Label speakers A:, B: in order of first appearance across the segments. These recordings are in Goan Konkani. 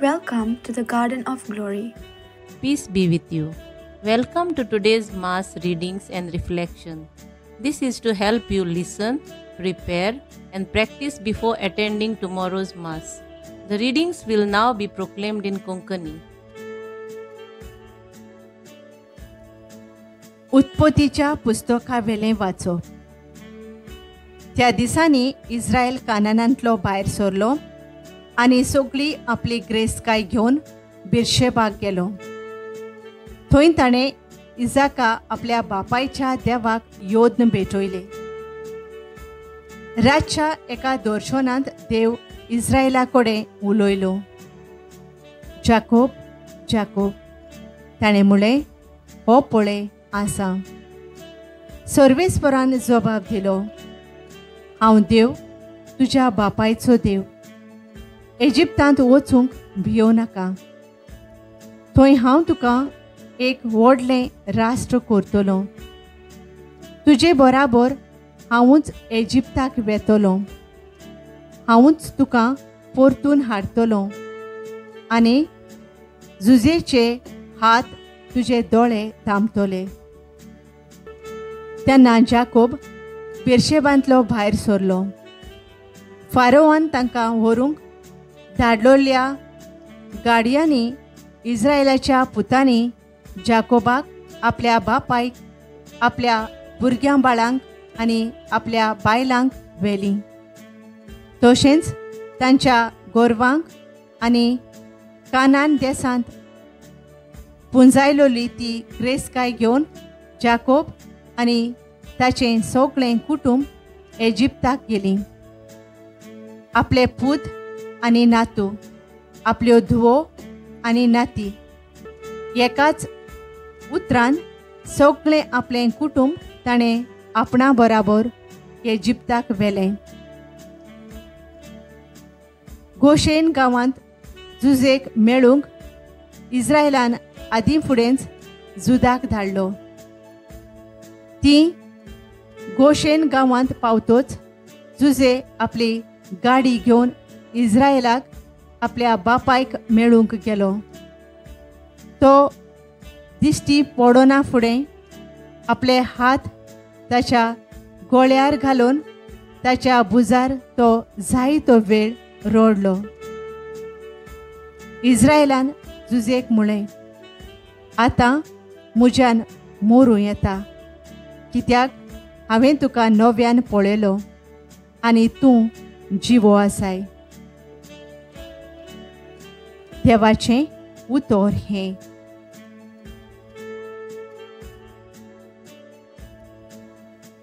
A: Welcome to the Garden of Glory.
B: Peace be with you. Welcome to today's Mass readings and reflection. This is to help you listen, prepare, and practice before attending tomorrow's Mass. The readings will now be proclaimed in Konkani.
C: उत्पत्तीच्या पुस्तकावेलें वाचप. त्या दिसांनी इस्रायल कानानांतलो भायर सरलो आनी सगळी आपली ग्रेसकाय घेवन बिरशेबाक गेलो. थंय ताणें इजाका आपल्या बापायच्या देवाक योद्न भेटयले. रातच्या एका दर्शनांत देव इस्रायला कडेन उलयलो, जाकोब, जाकोब. ताणें म्हणलें, हो पळय आसा. सर्वेस्परान जबाब दिलो, हांव देव, तुज्या बापायचो देव. इजिप्तांत वचूंक भियो नाका, थंय हांव तुका एक व्हडलें राष्ट्र करतलो. तुजे बराबर हांवूच इजिप्ताक वेतलो, हांवूच तुका परतून हाडटलो आनी जुजेचे हात तुजे दोळे दामतले. तेन्ना जाकोब बिरशेबांतलो भायर सरलो. फारोवान तांकां व्हरूंक धाडलोल्या गाडयांनी इस्रायलाच्या पुतांनी जाकोबाक आपल्या बापायक, आपल्या भुरग्यां बाळांक आनी आपल्या बायलांक व्हेलीं. तशेंच तांच्या गोरवांक आनी कानान देसांत पुंजायलोली ती ग्रेसकाय घेवन जाकोब आनी ताचें सगळें कुटुंब इजिप्ताक गेलीं. आपले पूत आनी नातू, आपल्यो धुवो आनी नाती, एकाच उतरान सगळें आपलें कुटुंब ताणें आपणा बराबर इजिप्ताक व्हेलें. गोशेन गांवांत जुजेक मेळूंक इस्रायलान आदीं फुडेंच जुदाक धाडलो. ती गोशेन गांवांत पावतोच जुजे आपली गाडी घेवन इस्रायलाक आपल्या बापायक मेळूंक गेलो. तो दिश्टी पडना फुडें आपले हात ताच्या गोळ्यार घालून ताच्या भुजार तो जायतो वेळ रडलो. इस्रायलान जुजेक म्हणलें, आतां म्हज्यान मरूं येता, कित्याक हांवें तुका नव्यान पळयलो आनी तूं जिवो आसाय. देवाचें उतर हें.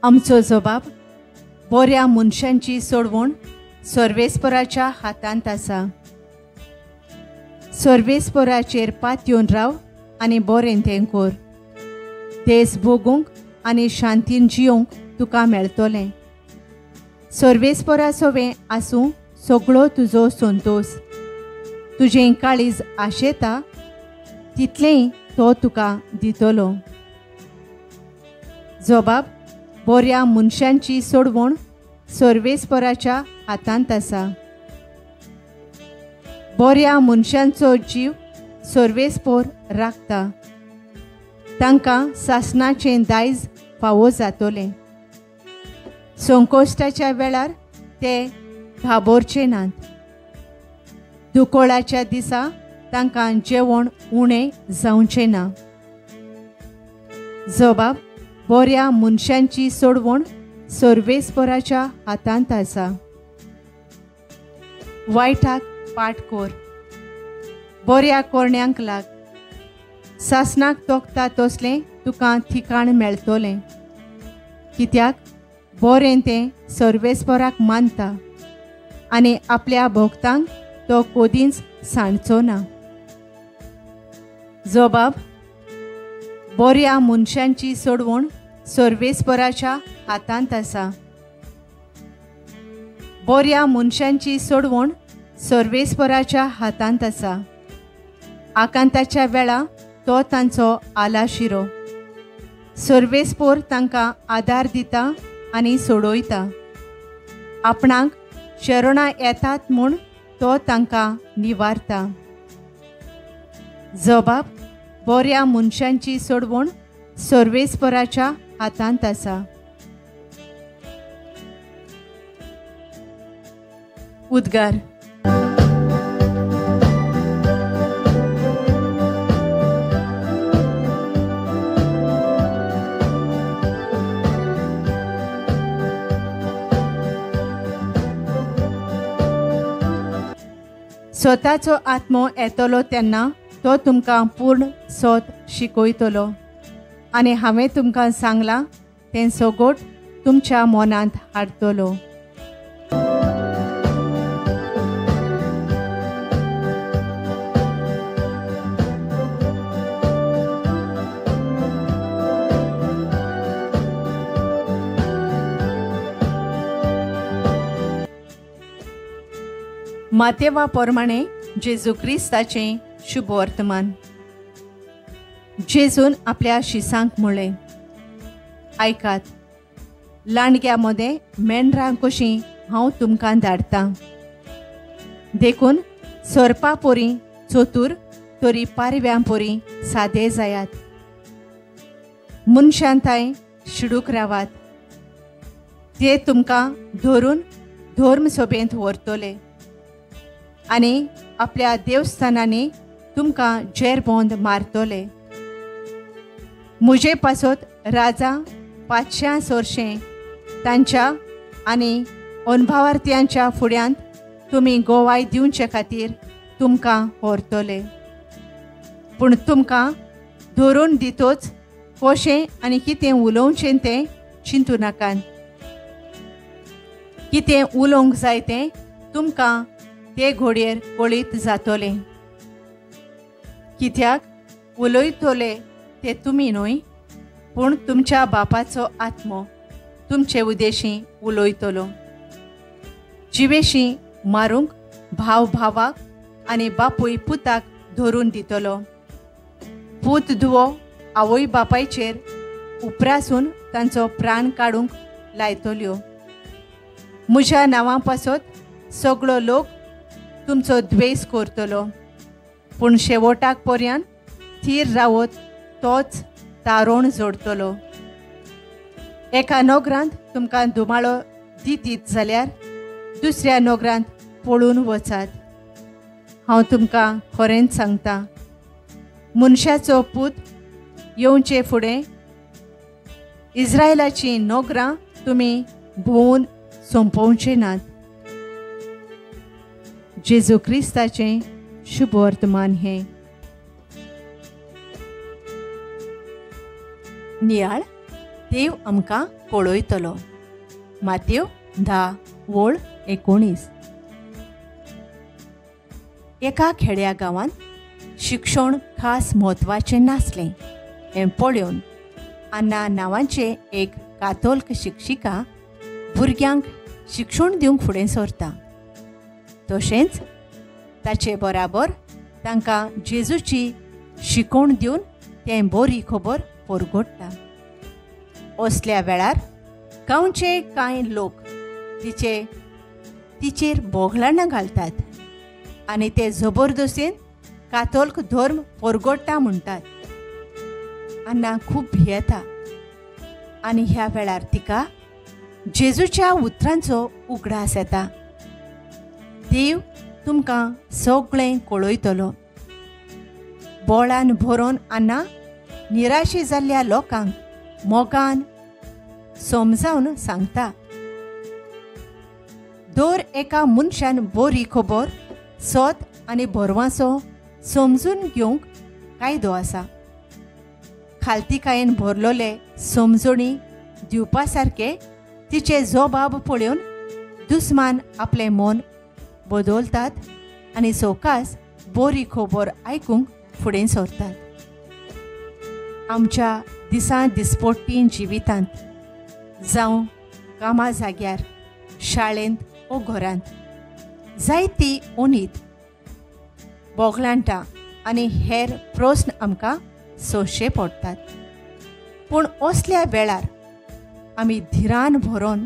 C: आमचो जबाब बऱ्या मनशांची सोडवण सर्वेस्पराच्या हातांत आसा. सर्वेस्पराचेर पातयेवन राव आनी बरें तें कर. देस भोगूंक आनी शांतीन जियोंक तुका मेळटलें. सर्वेस्परा सवें आसूं सगळो तुजो संतोस. तुजें काळीज आशेता तितलेंय तो तुका दितलो. जबाब बऱ्या मनशांची सोडवण सर्वेस्पराच्या हातांत आसा. बऱ्या मनशांचो जीव सर्वेस्पर राखता, तांकां सासणाचें दायज फावो जातलें. संकश्टाच्या वेळार ते घाबरचे नात. दुकोळाच्या दिसा तांकां जेवण उणें जावचें ना. जबाब बऱ्या मनशांची सोडवण सर्वेस्पराच्या हातांत आसा. वायटाक पाट कर, बऱ्या कोरण्यांक लाग. सासणाक तोखता तसलें तुका ठिकाण मेळटलें, कित्याक बरें तें सर्वेस्पराक मानता आनी आपल्या भोक्तांक तो कदींच सांडचो ना. जबाब बऱ्या मनशांची सोडवण सर्वेस्पराच्या हातांत आसा. बऱ्या मनशांची सोडवण सर्वेस्पराच्या हातांत आसा. आकांताच्या वेळा तो तांचो आलाशिरो. सर्वेस्पोर तांकां आदार दिता आनी सोडयता. आपणाक शरणां येतात म्हूण तो तांकां निवारता. जबाब बऱ्या मनशांची सोडवण सर्वेस्पराच्या हातांत आसा. उद्गार. स्वताचो आत्मो येतलो तेन्ना तो तुमकां पूर्ण सोत शिकयतलो आनी हांवें तुमकां सांगलां तें सगोट तुमच्या मनांत हाडटलो. मातेवा प्रमाणे जेजू क्रिस्ताचें शुभवर्तमान. जेजून आपल्या शिसांक म्हणलें, आयकात, लांडग्या मदें मेंढरां कशीं हांव तुमकां धाडटां, देखून सोरपा पोरी चतूर तरी पारव्यां पोरी सादे जायात. मनशां थांय शिडूक रावात, ते तुमकां धरून धर्म सभेंत व्हरतले आनी आपल्या देवस्थानांनी तुमकां जेरबोंद मारतले. म्हजे पासत राजा पांचश्यां सोरशें तांच्या आनी अणभावार्थ्यांच्या फुड्यांत तुमी गोवाय दिवचे खातीर तुमकां व्हरतले. पूण तुमकां धरून दितोच कशें आनी कितें उलोवचें तें चिंतू नाकात. कितें उलोवंक जाय तें तुमकां ते घोडयेर कळीत जातलें. कित्याक उलयतले ते तुमी न्हय, पूण तुमच्या बापाचो आत्मो तुमचे उद्देशी उलयतलो. जिवेशी मारूंक भाव भावाक आनी बापूय पुताक धरून दितलो. पूत धुवो आवय बापायचेर उपरासून तांचो प्राण काडूंक लायतल्यो. म्हज्या नांवा पासत सगळो लोक तुमचो द्वेस करतलो, पूण शेवटाक पर्यंत थीर रावत तोच तारोण जोडटलो. एका नगरांत तुमकां धुमाळो दितीत जाल्यार दुसऱ्या नगरांत पळून वचात. हांव तुमकां खरेंच सांगता, मनशाचो पूत येवचे फुडें इस्रायलाचीं नगरां तुमी भोंवून सोंपोवचे नात. जेजू क्रिस्ताचें शुभवर्तमान हें. नियाळ देव आमकां पळयतलो. मातेव 10:19. एका खेड्या गांवांत शिक्षण खास म्हत्वाचें नासलें हें पळोवन अन्ना नांवाचें एक कातोल्क शिक्षिका भुरग्यांक शिक्षण दिवंक फुडें सरता. तशेंच ताचे बराबर तांकां जेजूची शिकोवण दिवन तें बरी खबर परगट्टा. असल्या वेळार गांवचे कांय लोक तिचेर बोगलाणां घालतात आनी ते जबरदस्तीन कातोल्क धर्म परगट्टा म्हणटात. अन्ना खूब भियेता आनी ह्या वेळार तिका जेजूच्या उतरांचो उगडास येता. देव तुमकां सगळें कळयतलो. बोळान भरोन अन्ना निराशी जाल्ल्या लोकांक मोगान समजावन सांगता, दर एका मनशान बरी खबर सत आनी भरवासो समजून घेवंक कायदो आसा. खालतिकायेन भरलोले समजणी दिवपा सारके तिचे जबाब पळोवन दुस्मान आपलें मन बदलतात आनी सवकास बरी खबर आयकूंक फुडें सरतात. आमच्या दिसा दिसपट्टी जिवितांत जावं कामा जाग्यार, शाळेंत ओ घरांत जायती ओनीत, बोगलांटां आनी हेर प्रस्न आमकां सोंसचे पडटात. पूण असल्या वेळार आमी धिरान भरोन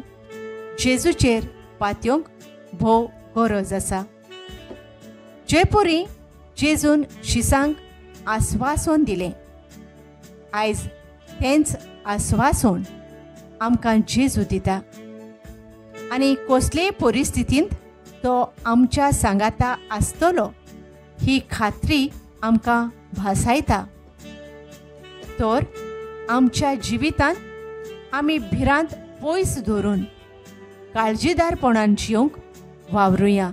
C: जेजूचेर पातयोंक भोव गरज आसा. जे परी जेजून शिसांक आस्वासन दिलें. आयज तेंच आस्वासन आमकां जेजू दिता आनी कसलेय परिस्थितींत तो आमच्या सांगाता आसतलो ही खात्री आमकां भासायता. तर आमच्या जिवितांत आमी भिरांत पयस धरून काळजीदारपणान जिवंक वावरुया.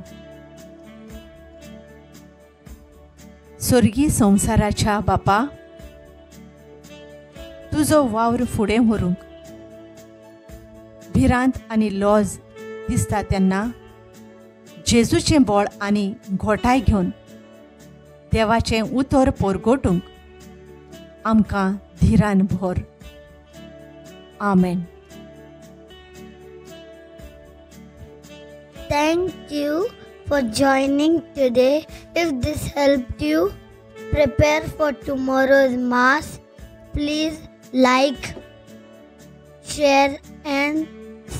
C: स्वर्गीय संवसाराच्या बापा, तुजो वावर फुडें व्हरूंक भिरांत आनी लॉज दिसता तेन्ना जेजूचें बळ आनी घोटाय घेवन देवाचें उतर परगटूंक आमकां धिरान भर. आमेन.
D: Thank you for joining today. If this helped you prepare for tomorrow's Mass, please like, share and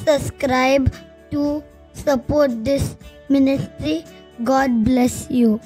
D: subscribe to support this ministry. God bless you.